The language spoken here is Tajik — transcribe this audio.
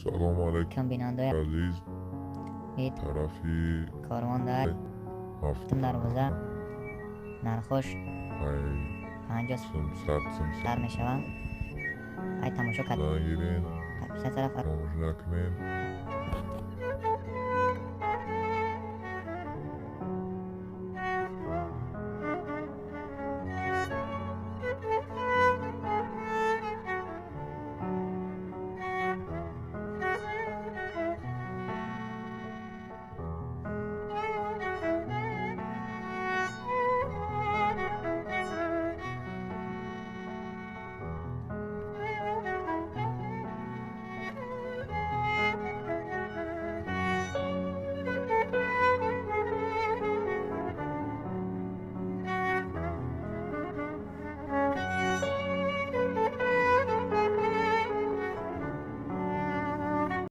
Салом алейкум, бинандаи азиз. Ид Тарафи корвон дар ҳафт дарвоза нархош ай 50 сум, 100 сум сар мешаванд. Ай тамошо кард, нагирен, подписаться фаромӯш накунен.